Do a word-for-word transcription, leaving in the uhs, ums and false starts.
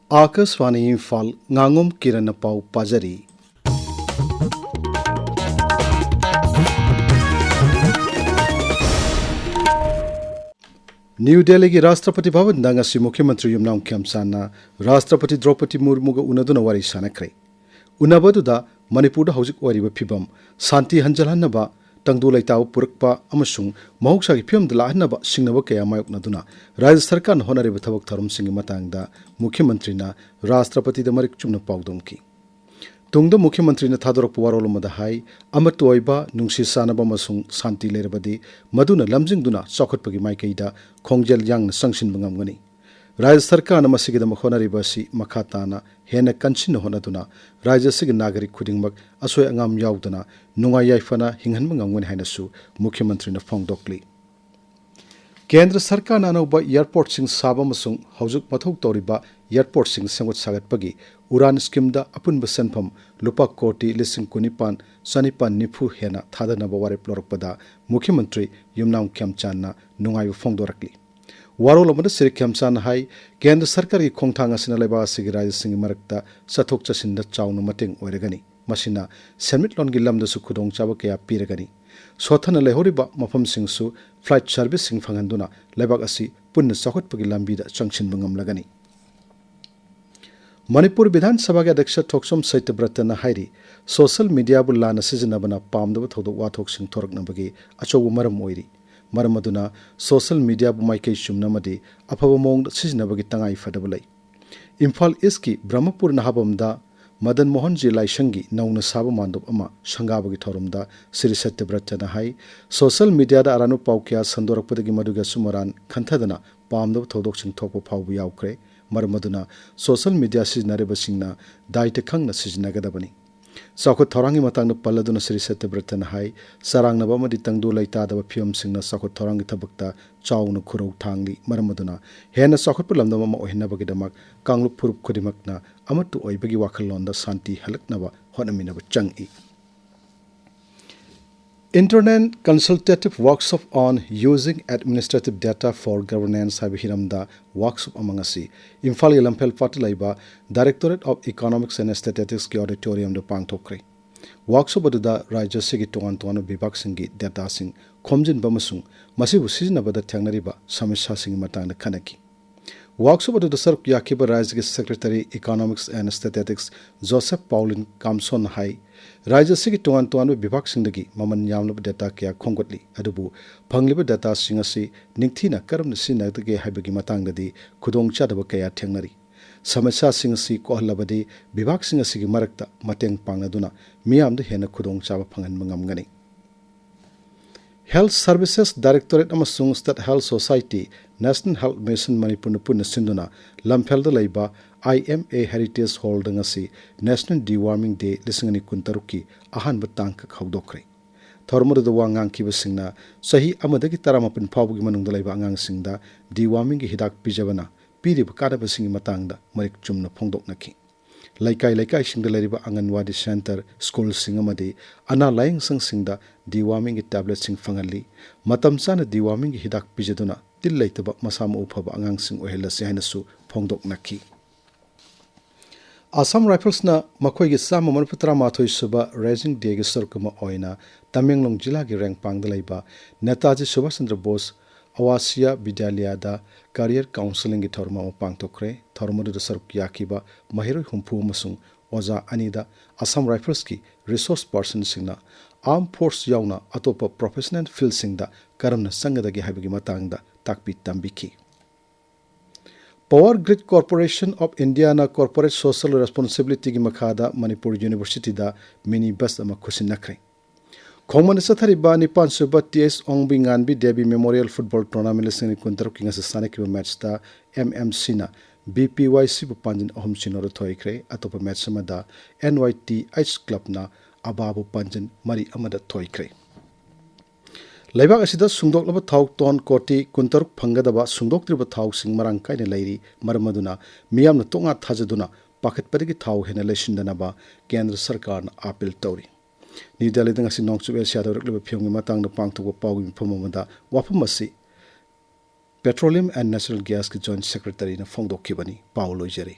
ꯑꯥꯀꯥꯁꯕꯥꯅꯤ ꯏꯝꯐꯥꯜ, ꯉꯥꯉꯣꯝ ꯀꯤꯔꯟꯅ ꯄꯥꯎ ꯄꯥꯖꯔꯤ꯫ ꯅ꯭ꯌꯨ ꯗꯦꯜꯂꯤꯒꯤ ꯔꯥꯁꯇ꯭ꯔꯄꯇꯤ ꯚꯕꯟꯗ ꯉꯁꯤ ꯃꯨꯈ꯭ꯌ ꯃꯟꯇ꯭ꯔꯤ ꯌꯨꯝꯅꯥꯝ ꯈꯦꯝꯆꯥꯟꯅ ꯔꯥꯁꯇ꯭ꯔꯄꯇꯤ ꯗ꯭ꯔꯧꯄꯗꯤ ꯃꯨꯔꯃꯨꯒ ꯎꯅꯗꯨꯅ ꯋꯥꯔꯤ ꯁꯥꯅꯈ꯭ꯔꯦ꯫ ꯎꯅꯕ ꯑꯗꯨꯗ ꯃꯅꯤꯄꯨꯔꯗ ꯍꯧꯖꯤꯛ ꯑꯣꯏꯔꯤꯕ ꯐꯤꯚꯝ ꯁꯥꯟꯇꯤ ꯍꯟꯖꯤꯜꯍꯟꯅꯕ, ꯇꯪꯗꯨ ꯂꯩꯇꯥꯕ ꯄꯨꯔꯛꯄ ꯑꯃꯁꯨꯡ ꯃꯍꯧꯁꯥꯒꯤ ꯐꯤꯚꯝꯗ ꯂꯥꯛꯍꯟꯅꯕ ꯁꯤꯡꯅꯕ ꯀꯌꯥ ꯃꯥꯌꯣꯛꯅꯗꯨꯅ ꯔꯥꯖ꯭ꯌ ꯁꯔꯀꯥꯔꯅ ꯍꯣꯠꯅꯔꯤꯕ ꯊꯕꯛ ꯊꯧꯔꯝꯁꯤꯡꯒꯤ ꯃꯇꯥꯡꯗ ꯃꯨꯈ꯭ꯌ ꯃꯟꯇ꯭ꯔꯤꯅ ꯔꯥꯁꯇ꯭ꯔꯄꯇꯤꯗ ꯃꯔꯤꯛ ꯆꯨꯝꯅ ꯄꯥꯎꯗꯝꯈꯤ꯫ ꯇꯨꯡꯗ ꯃꯨꯈ꯭ꯌ ꯃꯟꯇ꯭ꯔꯤꯅ ꯊꯥꯗꯣꯔꯛꯄ ꯋꯥꯔꯣꯜ ꯑꯃꯗ ꯍꯥꯏ, ꯑꯃꯠꯇ ꯑꯣꯏꯕ, ꯅꯨꯡꯁꯤ ꯆꯥꯟꯅꯕ ꯑꯃꯁꯨꯡ ꯁꯥꯟꯇꯤ ꯂꯩꯔꯕꯗꯤ ꯃꯗꯨꯅ ꯂꯝꯖꯤꯡꯗꯨꯅ ꯆꯥꯎꯈꯠꯄꯒꯤ ꯃꯥꯏꯀꯩꯗ ꯈꯣꯡꯖꯦꯜ ꯌꯥꯡꯅ ꯆꯪꯁꯤꯟꯕ ꯉꯝꯒꯅꯤ꯫ ꯔꯥꯖ꯭ꯌ ꯁꯔꯀꯥꯔꯅ ꯃꯁꯤꯒꯤꯗꯃꯛ ꯍꯣꯠꯅꯔꯤꯕ ꯑꯁꯤ ꯃꯈꯥ ꯇꯥꯅ ꯍꯦꯟꯅ ꯀꯟꯁꯤꯟꯅ ꯍꯣꯠꯅꯗꯨꯅ ꯔꯥꯖ꯭ꯌ ꯑꯁꯤꯒꯤ ꯅꯥꯒꯔꯤꯛ ꯈꯨꯗꯤꯡꯃꯛ ꯑꯁꯣꯏ ꯑꯉꯥꯝ ꯌꯥꯎꯗꯅ ꯅꯨꯡꯉꯥꯏ ꯌꯥꯏꯐꯅ ꯍꯤꯡꯍꯟꯕ ꯉꯝꯒꯅꯤ ꯍꯥꯏꯅꯁꯨ ꯃꯨꯈ꯭ꯌ ꯃꯟꯇ꯭ꯔꯤꯅ ꯐꯣꯡꯗꯣꯛꯂꯤ꯫ ꯀꯦꯟꯗ꯭ꯔ ꯁꯔꯀꯥꯔꯅ ꯑꯅꯧꯕ ꯑꯦꯌꯔꯄꯣꯔꯠꯁꯤꯡ ꯁꯥꯕ ꯑꯃꯁꯨꯡ ꯍꯧꯖꯤꯛ ꯃꯊꯧ ꯇꯧꯔꯤꯕ ꯑꯦꯌꯔꯄꯣꯔꯠꯁꯤꯡ ꯁꯦꯝꯒꯠ ꯁꯥꯒꯠꯄꯒꯤ ꯎꯔꯥꯟ ꯁ꯭ꯀꯤꯝꯗ ꯑꯄꯨꯟꯕ ꯁꯦꯟꯐꯝ ꯂꯨꯄꯥ ꯀꯣꯇꯤ ꯂꯤꯁꯤꯡ ꯀꯨꯟꯅꯤꯄꯥꯟ ꯆꯅꯤꯄꯥꯟ ꯅꯤꯐꯨ ꯍꯦꯟꯅ ꯊꯥꯗꯅꯕ ꯋꯥꯔꯦꯞ ꯂꯧꯔꯛꯄꯗ ꯃꯨꯈ꯭ꯌ ꯃꯟꯇ꯭ꯔꯤ ꯌꯨꯝꯅꯥꯝ ꯈꯦꯝꯆꯥꯟꯅ ꯅꯨꯡꯉꯥꯏꯕ ꯐꯣꯡꯗꯣꯔꯛꯂꯤ꯫ ꯋꯥꯔꯣꯜ ꯑꯃꯗ ꯁ꯭ꯔꯤ ꯈꯦꯝꯆꯥꯟꯅ ꯍꯥꯏ, ꯀꯦꯟꯗ꯭ꯔ ꯁꯔꯀꯥꯔꯒꯤ ꯈꯣꯡꯊꯥꯡ ꯑꯁꯤꯅ ꯂꯩꯕꯥꯛ ꯑꯁꯤꯒꯤ ꯔꯥꯖ꯭ꯌꯁꯤꯡꯒꯤ ꯃꯔꯛꯇ ꯆꯠꯊꯣꯛ ꯆꯠꯁꯤꯟꯗ ꯆꯥꯎꯅ ꯃꯇꯦꯡ ꯑꯣꯏꯔꯒꯅꯤ꯫ ꯃꯁꯤꯅ ꯁꯦꯟꯃꯤꯠꯂꯣꯟꯒꯤ ꯂꯝꯗꯁꯨ ꯈꯨꯗꯣꯡꯆꯥꯕ ꯀꯌꯥ ꯄꯤꯔꯒꯅꯤ꯫ ꯁꯣꯠꯊꯅ ꯂꯩꯍꯧꯔꯤꯕ ꯃꯐꯝꯁꯤꯡꯁꯨ ꯐ꯭ꯂꯥꯏꯠ ꯁꯔꯚꯤꯁꯁꯤꯡ ꯐꯪꯍꯟꯗꯨꯅ ꯂꯩꯕꯥꯛ ꯑꯁꯤ ꯄꯨꯟꯅ ꯆꯥꯎꯈꯠꯄꯒꯤ ꯂꯝꯕꯤꯗ ꯆꯪꯁꯤꯟꯕ ꯉꯝꯂꯒꯅꯤ꯫ ꯃꯅꯤꯄꯨꯔ ꯕꯤꯙꯥꯟ ꯁꯚꯥꯒꯤ ꯑꯗ꯭ꯌꯛꯁ ꯊꯣꯛꯆꯣꯝ ꯁꯇ꯭ꯌꯕ꯭ꯔꯇꯅ ꯍꯥꯏꯔꯤ, ꯁꯣꯁꯤꯌꯦꯜ ꯃꯤꯗꯤꯌꯥꯕꯨ ꯂꯥꯟꯅ ꯁꯤꯖꯤꯟꯅꯕꯅ ꯄꯥꯝꯗꯕ ꯊꯧꯗꯣꯛ ꯋꯥꯊꯣꯛꯁꯤꯡ ꯊꯣꯔꯛꯅꯕꯒꯤ ꯑꯆꯧꯕ ꯃꯔꯝ ꯑꯣꯏꯔꯤ꯫ ꯃꯔꯝ ꯑꯗꯨꯅ ꯁꯣꯁꯤꯌꯦꯜ ꯃꯤꯗꯤꯌꯥꯕꯨ ꯃꯥꯏꯀꯩ ꯆꯨꯝꯅ ꯑꯃꯗꯤ ꯑꯐꯕ ꯃꯑꯣꯡꯗ ꯁꯤꯖꯤꯟꯅꯕꯒꯤ ꯇꯉꯥꯏ ꯐꯗꯕ ꯂꯩ꯫ ꯏꯝꯐꯥꯜ ꯏꯁꯀꯤ ꯕ꯭ꯔꯍꯃꯄꯨꯔ ꯅꯍꯥꯕꯝꯗ ꯃꯗꯟ ꯃꯣꯍꯟꯖꯤ ꯂꯥꯏꯁꯪꯒꯤ ꯅꯧꯅ ꯁꯥꯕ ꯃꯥꯟꯗꯣꯞ ꯑꯃ ꯁꯪꯒꯥꯕꯒꯤ ꯊꯧꯔꯝꯗ ꯁ꯭ꯔꯤ ꯁꯇ꯭ꯌꯕ꯭ꯔꯇꯅ ꯍꯥꯏ, ꯁꯣꯁꯤꯌꯦꯜ ꯃꯤꯗꯤꯌꯥꯗ ꯑꯔꯥꯟꯕ ꯄꯥꯎ ꯀꯌꯥ ꯁꯟꯗꯣꯔꯛꯄꯗꯒꯤ ꯃꯗꯨꯒꯤ ꯑꯆꯨꯝ ꯑꯔꯥꯟ ꯈꯟꯊꯗꯅ ꯄꯥꯝꯗꯕ ꯊꯧꯗꯣꯛꯁꯤꯡ ꯊꯣꯛꯄ ꯐꯥꯎꯕ ꯌꯥꯎꯈ꯭ꯔꯦ꯫ ꯃꯔꯝ ꯑꯗꯨꯅ ꯁꯣꯁꯤꯌꯦꯜ ꯃꯤꯗꯤꯌꯥ ꯁꯤꯖꯤꯟꯅꯔꯤꯕꯁꯤꯡꯅ ꯗꯥꯏꯇ ꯈꯪꯅ ꯁꯤꯖꯤꯟꯅꯒꯗꯕꯅꯤ꯫ ꯆꯥꯎꯈꯠ ꯊꯧꯔꯥꯡꯒꯤ ꯃꯇꯥꯡꯗ ꯄꯜꯂꯗꯨꯅ ꯁ꯭ꯔꯤ ꯁꯇ꯭ꯌꯕ꯭ꯔꯇꯅ ꯍꯥꯏ, ꯆꯔꯥꯡꯅꯕ ꯑꯃꯗꯤ ꯇꯪꯗꯨ ꯂꯩꯇꯥꯗꯕ ꯐꯤꯕꯝꯁꯤꯡꯅ ꯆꯥꯎꯈꯠ ꯊꯧꯔꯥꯡꯒꯤ ꯊꯕꯛꯇ ꯆꯥꯎꯅ ꯈꯨꯔꯧ ꯊꯥꯡꯂꯤ꯫ ꯃꯔꯝ ꯑꯗꯨꯅ ꯍꯦꯟꯅ ꯆꯥꯎꯈꯠꯄ ꯂꯝꯗꯝ ꯑꯃ ꯑꯣꯏꯍꯟꯅꯕꯒꯤꯗꯃꯛ ꯀꯥꯡꯂꯨꯞ ꯐꯨꯔꯨꯞ ꯈꯨꯗꯤꯡꯃꯛꯅ ꯑꯃꯠꯇ ꯑꯣꯏꯕꯒꯤ ꯋꯥꯈꯜꯂꯣꯟꯗ ꯁꯥꯟꯇꯤ ꯍꯜꯂꯛꯅꯕ ꯍꯣꯠꯅꯃꯤꯟꯅꯕ ꯆꯪꯏ꯫ Internal Consultative Workshop on Using Administrative Data for Governance ꯍꯥꯏꯕ ꯍꯤꯔꯝꯗ ꯋꯥꯔꯛꯁꯣꯞ ꯑꯃ ꯉꯁꯤ ꯏꯝꯐꯥꯜꯒꯤ ꯂꯝꯐꯦꯜ ꯄꯥꯠꯇ ꯂꯩꯕ Directorate of Economics and Statisticsꯀꯤ auditoriumꯗ ꯄꯥꯡꯊꯣꯛꯈ꯭ꯔꯦ꯫ ꯋꯥꯔꯛꯁꯣꯞ ꯑꯗꯨꯗ ꯔꯥꯖ꯭ꯌ ꯑꯁꯤꯒꯤ ꯇꯣꯉꯥꯟ ꯇꯣꯉꯥꯟꯕ ꯕꯤꯚꯥꯒꯁꯤꯡꯒꯤ dataꯁꯤꯡ ꯈꯣꯝꯖꯤꯟꯕ ꯑꯃꯁꯨꯡ ꯃꯁꯤꯕꯨ ꯁꯤꯖꯤꯟꯅꯕꯗ ꯊꯦꯡꯅꯔꯤꯕ ꯁꯃꯁ꯭ꯌꯥꯁꯤꯡꯒꯤ ꯃꯇꯥꯡꯗ ꯈꯟꯅꯈꯤ꯫ ꯋꯥꯔꯛꯁꯣꯞ ꯑꯗꯨꯗ ꯁꯔꯨꯛ ꯌꯥꯈꯤꯕ ꯔꯥꯖ꯭ꯌꯒꯤ Secretary Economics and Statistics Joseph Paulin ꯀꯥꯝꯁꯣꯟꯅ ꯍꯥꯏ, ꯔꯥꯖ꯭ꯌ ꯑꯁꯤꯒꯤ ꯇꯣꯉꯥꯟ ꯇꯣꯉꯥꯟꯕ ꯕꯤꯚꯥꯒꯁꯤꯡꯗꯒꯤ ꯃꯃꯜ ꯌꯥꯝꯂꯕ data ꯀꯌꯥ ꯈꯣꯝꯒꯠꯂꯤ, ꯑꯗꯨꯕꯨ ꯐꯪꯂꯤꯕ dataꯁꯤꯡ ꯑꯁꯤ ꯅꯤꯡꯊꯤꯅ ꯀꯔꯝꯅ ꯁꯤꯖꯤꯟꯅꯒꯗꯒꯦ ꯍꯥꯏꯕꯒꯤ ꯃꯇꯥꯡꯗꯗꯤ ꯈꯨꯗꯣꯡꯆꯥꯗꯕ ꯀꯌꯥ ꯊꯦꯡꯅꯔꯤ꯫ ꯁꯃꯁ꯭ꯌꯥꯁꯤꯡ ꯑꯁꯤ ꯀꯣꯛꯍꯜꯂꯕꯗꯤ ꯕꯤꯚꯥꯒꯁꯤꯡ ꯑꯁꯤꯒꯤ ꯃꯔꯛꯇ ꯃꯇꯦꯡ ꯄꯥꯡꯅꯗꯨꯅ ꯃꯤꯌꯥꯝꯗ ꯍꯦꯟꯅ ꯈꯨꯗꯣꯡꯆꯥꯕ ꯐꯪꯍꯟꯕ ꯉꯝꯒꯅꯤ꯫ Health Services Directorate ꯑꯃꯁꯨꯡ State Health Society, National Health Mission ꯃꯅꯤꯄꯨꯔꯅ ꯄꯨꯟꯅ ꯁꯤꯟꯗꯨꯅ ꯂꯝꯐꯦꯜꯗ ꯂꯩꯕ I M A Heritage Hallꯗ ꯉꯁꯤ National Deworming Day ꯂꯤꯁꯤꯡ ꯑꯅꯤ ꯀꯨꯟꯇꯔꯨꯛꯀꯤ ꯑꯍꯥꯟꯕ ꯇꯥꯡꯀꯛ ꯍꯧꯗꯣꯛꯈ꯭ꯔꯦ꯫ ꯊꯧꯔꯝ ꯑꯗꯨꯗ ꯋꯥ ꯉꯥꯡꯈꯤꯕꯁꯤꯡꯅ ꯆꯍꯤ ꯑꯃꯗꯒꯤ ꯇꯔꯥꯃꯥꯄꯟ ꯐꯥꯎꯕꯒꯤ ꯃꯅꯨꯡꯗ ꯂꯩꯕ ꯑꯉꯥꯡꯁꯤꯡꯗ dewormingꯒꯤ ꯍꯤꯗꯥꯛ ꯄꯤꯖꯕꯅ ꯄꯤꯔꯤꯕ ꯀꯥꯟꯅꯕꯁꯤꯡꯒꯤ ꯃꯇꯥꯡꯗ ꯃꯔꯤꯛ ꯆꯨꯝꯅ ꯐꯣꯡꯗꯣꯛꯅꯈꯤ꯫ ꯂꯩꯀꯥꯏ ꯂꯩꯀꯥꯏꯁꯤꯡꯗ ꯂꯩꯔꯤꯕ ꯑꯪꯒꯟꯋꯥꯗꯤ center, ꯁ꯭ꯀꯨꯜꯁꯤꯡ ꯑꯃꯗꯤ ꯑꯅꯥ ꯂꯥꯌꯦꯡ ꯁꯪꯁꯤꯡꯗ dewormingꯒꯤ tabletꯁꯤꯡ ꯐꯪꯍꯜꯂꯤ꯫ ꯃꯇꯝ ꯆꯥꯅ dewormingꯒꯤ ꯍꯤꯗꯥꯛ ꯄꯤꯖꯗꯨꯅ ꯇꯤꯜ ꯂꯩꯇꯕ ꯃꯁꯥ ꯃꯎ ꯐꯕ ꯑꯉꯥꯡꯁꯤꯡ ꯑꯣꯏꯍꯜꯂꯁꯤ ꯍꯥꯏꯅꯁꯨ ꯐꯣꯡꯗꯣꯛꯅꯈꯤ꯫ Assam Riflesꯅ ꯃꯈꯣꯏꯒꯤ ꯆꯥꯝꯃ ꯃꯔꯤꯐꯨ ꯇꯔꯥꯃꯥꯊꯣꯏ ꯁꯨꯕ Raising Dayꯒꯤ ꯁꯔꯨꯛ ꯑꯃ ꯑꯣꯏꯅ ꯇꯃꯦꯡꯂꯣꯡ ꯖꯤꯂꯥꯒꯤ ꯔꯦꯡꯄꯥꯡꯗ ꯂꯩꯕ ꯅꯦꯇꯥꯖꯤ ꯁꯨꯚꯥꯁ ꯆꯟꯗ꯭ꯔ ꯕꯣꯁ ꯑꯋꯥꯁꯤꯌꯥ ꯕꯤꯗ꯭ꯌꯥꯂꯌꯥꯗ career counselling ꯒꯤ ꯊꯧꯔꯝ ꯑꯃ ꯄꯥꯡꯊꯣꯛꯈ꯭ꯔꯦ꯫ ꯊꯧꯔꯝ ꯑꯗꯨꯗ ꯁꯔꯨꯛ ꯌꯥꯈꯤꯕ ꯃꯍꯩꯔꯣꯏ ꯍꯨꯝꯐꯨ ꯑꯃꯁꯨꯡ ꯑꯣꯖꯥ ꯑꯅꯤꯗ Assam Riflesꯀꯤ resource personꯁꯤꯡꯅ armed force ꯌꯥꯎꯅ ꯑꯇꯣꯞꯄ professional fieldꯁꯤꯡꯗ ꯀꯔꯝꯅ ꯆꯪꯒꯗꯒꯦ ꯍꯥꯏꯕꯒꯤ ꯃꯇꯥꯡꯗ ꯇꯥꯛꯄꯤ ꯇꯝꯕꯤꯈꯤ꯫ Power Grid Corporation of Indiaꯅ corporate social responsibilityꯒꯤ ꯃꯈꯥꯗ ꯃꯅꯤꯄꯨꯔ Universityꯗ mini bus ꯑꯃ ꯈꯨꯠꯁꯤꯟꯅꯈ꯭ꯔꯦ꯫ ꯈꯣꯡꯃꯟꯗ ꯆꯠꯊꯔꯤꯕ ꯅꯤꯄꯥꯟ ꯁꯨꯕ T H ꯑꯣꯡꯕꯤ ꯉꯥꯟꯕꯤ ꯗꯦꯕꯤ Memorial Football Tournament ꯂꯤꯁꯤꯡ ꯑꯅꯤ ꯀꯨꯟꯇꯔꯨꯛꯀꯤ ꯉꯁꯤ ꯁꯥꯟꯅꯈꯤꯕ matchꯇ M M Cꯅ B P Y Cꯕꯨ ꯄꯥꯟꯖꯤꯟ ꯑꯍꯨꯝ ꯁꯤꯅꯣꯗ ꯊꯣꯏꯈ꯭ꯔꯦ꯫ ꯑꯇꯣꯞꯄ match ꯑꯃꯗ N Y T H Clubꯅ ꯑꯕꯥꯕꯨ ꯄꯥꯟꯖꯤꯟ ꯃꯔꯤ ꯑꯃꯗ ꯊꯣꯏꯈ꯭ꯔꯦ꯫ ꯂꯩꯕꯥꯛ ꯑꯁꯤꯗ ꯁꯨꯡꯗꯣꯛꯂꯕ ꯊꯥꯎ ton ꯀꯣꯇꯤ ꯀꯨꯟꯇꯔꯨꯛ ꯐꯪꯒꯗꯕ ꯁꯨꯡꯗꯣꯛꯇ꯭ꯔꯤꯕ ꯊꯥꯎꯁꯤꯡ ꯃꯔꯥꯡ ꯀꯥꯏꯅ ꯂꯩꯔꯤ꯫ ꯃꯔꯝ ꯑꯗꯨꯅ ꯃꯤꯌꯥꯝꯅ ꯇꯣꯉꯥꯟ ꯊꯥꯖꯗꯨꯅ ꯄꯥꯈꯠꯄꯗꯒꯤ ꯊꯥꯎ ꯍꯦꯟꯅ ꯂꯩꯁꯤꯟꯗꯅꯕ ꯀꯦꯟꯗ꯭ꯔ ꯁꯔꯀꯥꯔꯅ appeal ꯇꯧꯔꯤ꯫ ꯅ꯭ꯌꯨ ꯗꯦꯜꯂꯤꯗ ꯉꯁꯤ ꯅꯣꯡꯆꯨꯞ ꯑꯦꯁꯤꯌꯥꯗ ꯍꯧꯔꯛꯂꯤꯕ ꯐꯤꯕꯝꯒꯤ ꯃꯇꯥꯡꯗ ꯄꯥꯡꯊꯣꯛꯄ ꯄꯥꯎꯒꯤ ꯃꯤꯐꯝ ꯑꯃꯗ ꯋꯥꯐꯝ ꯑꯁꯤ Petroleum and Natural Gasꯀꯤ Joint Secretaryꯅ ꯐꯣꯡꯗꯣꯛꯈꯤꯕꯅꯤ꯫ ꯄꯥꯎ ꯂꯣꯏꯖꯔꯦ꯫